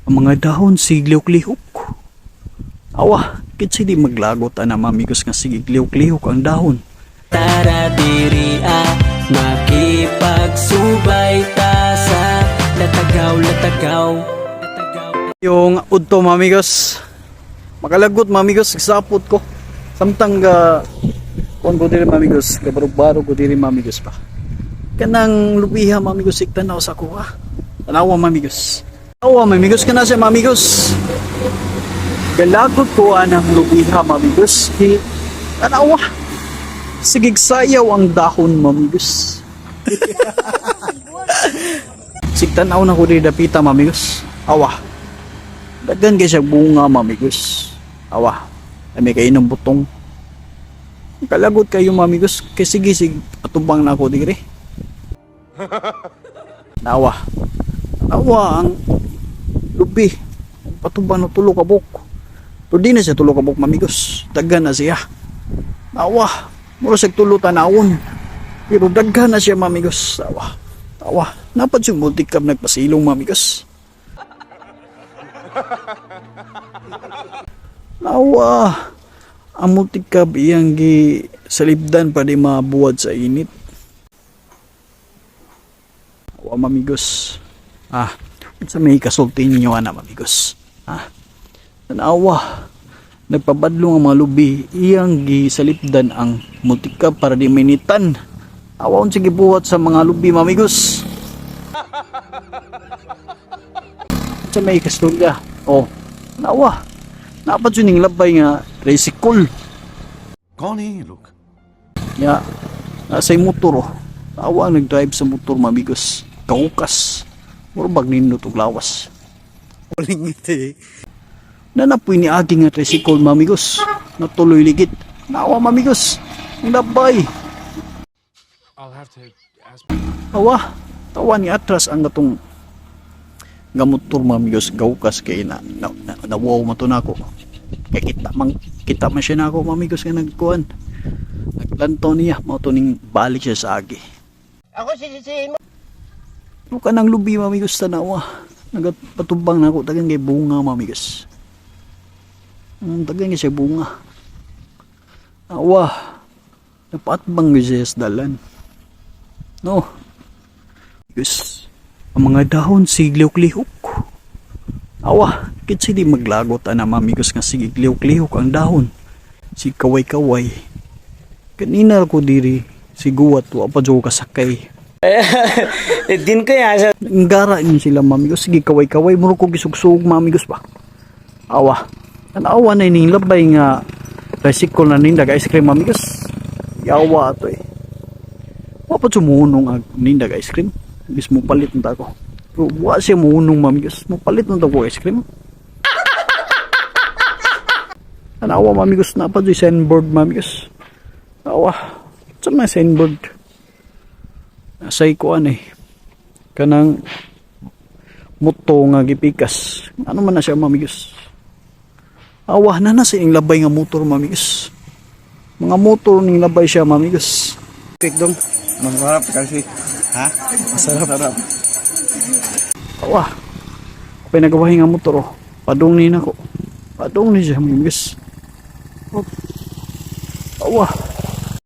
Ang mga dahon siglihok-lihok. Awa, kitsi di maglagot ana, mamigos, nga siglihok-lihok ang dahon. Tara diri ah, makipagsubay ta sa latagaw latagaw. Yung udto, mamigos. Makalagot, mamigos, sapot ko. Samtang ga kuan ko diri, mamigos, gabarog-barog ko diri, mamigos pa. Kanang lubiha, mamigos, tanaw sa kuha. Tanawa, mamigos. Tanawa, mamigos, kana siya, mamigos. Galagot ko anang lubiha, mamigos. Hi, tanawa. Sigig sayaw ang dahon, mamigos. Sig tanaw na ko diri dapita, mamigos. Awa. Daghan kay siya bunga, mamigos. Awa. Ay may kayo ng butong. Kalagot kayo, mamigos. Kay sige sig atubang na ako diri. Nawa. Nawa ang lubi. Ang patubang na tulo ka buok. Pero di na siya tulo ka buok, mamigos. Daghan na siya. Nawa. Mura siya tulo tanawon. Pero daghan na siya, mamigos. Awa. Awa. Napad siya multicab nagpasilong, mamigos. Nawa. Ang multicab iyang gi salibdan pa di mabuwad sa init. Awa, mamigos. Ah, unsa may kasulti ninyo ana, mamigos? Ah. Tanawa. Nagpabadlong ang mga lubi, iyang gisalipdan ang multicab para di mainitan. Awa, unsa gibuhat sa mga lubi, mamigos? Unsa may kasturya? Oh, nawa. Napat yun yung labay nga tricycle. कौन है ये लोग? Ya, nasa yung motor oh. Awa ang nag-drive sa motor, mamigos. Kaukas. Muro bag nindot og lawas. Ngiti. Nanapoy ni agi nga tricycle, mamigos. Natuloy ligit. Nawa, mamigos. Ang labay. I'll have to ask. Awa. Tawa ni atras ang katong nga motor, mamigos, gaukas kay na na, na, na wow mo to nako. Kay kita man siya nako, mamigos, nga nagkuan. Naglantaw niya mao to ning balik siya sa agi. Ako sisisihin mo. Luka ng lubi, mamigos, tanawa. Nagpatubang na ako, tagan kay bunga, mamigos. Tagan kay siya bunga. Awa. Napatbang ko siya sa dalan. No. Mamigos. Ang mga dahon siglihok-lihok. Awa, kitsi di maglagot ana, mamigos, nga siglihok-lihok ang dahon. Si kaway-kaway. Kanina ko diri, si guwat wa pa jud ko kasakay. Din kaya sa Nggara yun sila, mamigos. Sige, kaway-kaway. Muro ko gisugsug, mamigos ba. Awa. Tanawa na ining labay nga tricycle na nindag ice cream, mamigos. Yawa ato eh. Wa pa sumuhunong ang nindag ice cream. Bis mo palit na ko. Pero wa siya muhunong, mamigos. Mo palit na ko ice cream. Tanawa, mamigos, na pa signboard, mamigos. Awa. Sa may signboard. Nasa ikuan eh, kanang muto nga gipikas. Ano man na siya, mamigos? Awa na na sa iyang labay nga motor, mamigos. Mga motor ning labay siya, mamigos. Cake dong. Masarap kasi. Ha? Masarap. Masarap. Awa, pinagawahi nga motor oh. Padung ni nako, padung ni siya, mamigos. Oh. Awa.